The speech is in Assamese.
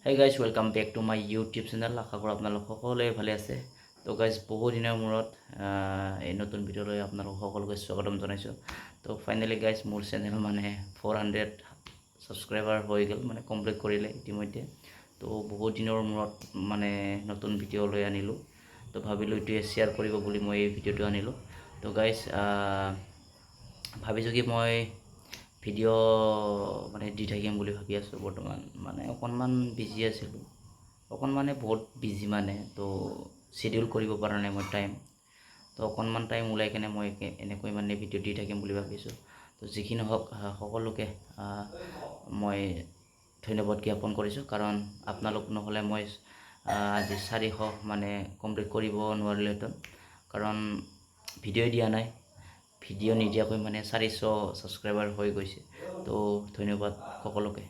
Hey guys, welcome back to my YouTube channel. আশা কৰোঁ আপোনালোক সকলোৱে ভালে আছে। তো গাইজ, বহু দিনৰ মূৰত এই নতুন ভিডিঅ'লৈ আপোনালোক সকলোকে স্বাগতম জনাইছোঁ। তো ফাইনেলি গাইজ, মোৰ চেনেল মানে 400 ছাবস্ক্ৰাইবাৰ হৈ গ'ল, মানে কমপ্লিট কৰিলে ইতিমধ্যে। তো বহুত দিনৰ মূৰত মানে নতুন ভিডিঅ' লৈ আনিলোঁ। তো ভাবিলোঁ এইটোৱে শ্বেয়াৰ কৰিব বুলি মই এই ভিডিঅ'টো আনিলোঁ। তো গাইজ, ভাবিছোঁ কি মই ভিডিঅ' মানে দি থাকিম বুলি ভাবি আছোঁ। বৰ্তমান মানে অকণমান বিজি আছিলোঁ, অকণমানে বহুত বিজি মানে। তো শ্বেডিউল কৰিব পৰা নাই মই টাইম। তো অকণমান টাইম ওলাই কেনে মই এনেকৈ মানে ভিডিঅ' দি থাকিম বুলি ভাবিছোঁ। তো যি নহওক, সকলোকে মই ধন্যবাদ জ্ঞাপন কৰিছোঁ, কাৰণ আপোনালোক নহ'লে মই আজি 400 মানে কমপ্লিট কৰিব নোৱাৰিলোহেঁতেন, কাৰণ ভিডিঅ'ই দিয়া নাই। ভিডিঅ' নিদিয়াকৈ মানে 400 ছাবস্ক্ৰাইবাৰ হৈ গৈছে। তো ধন্যবাদ সকলোকে।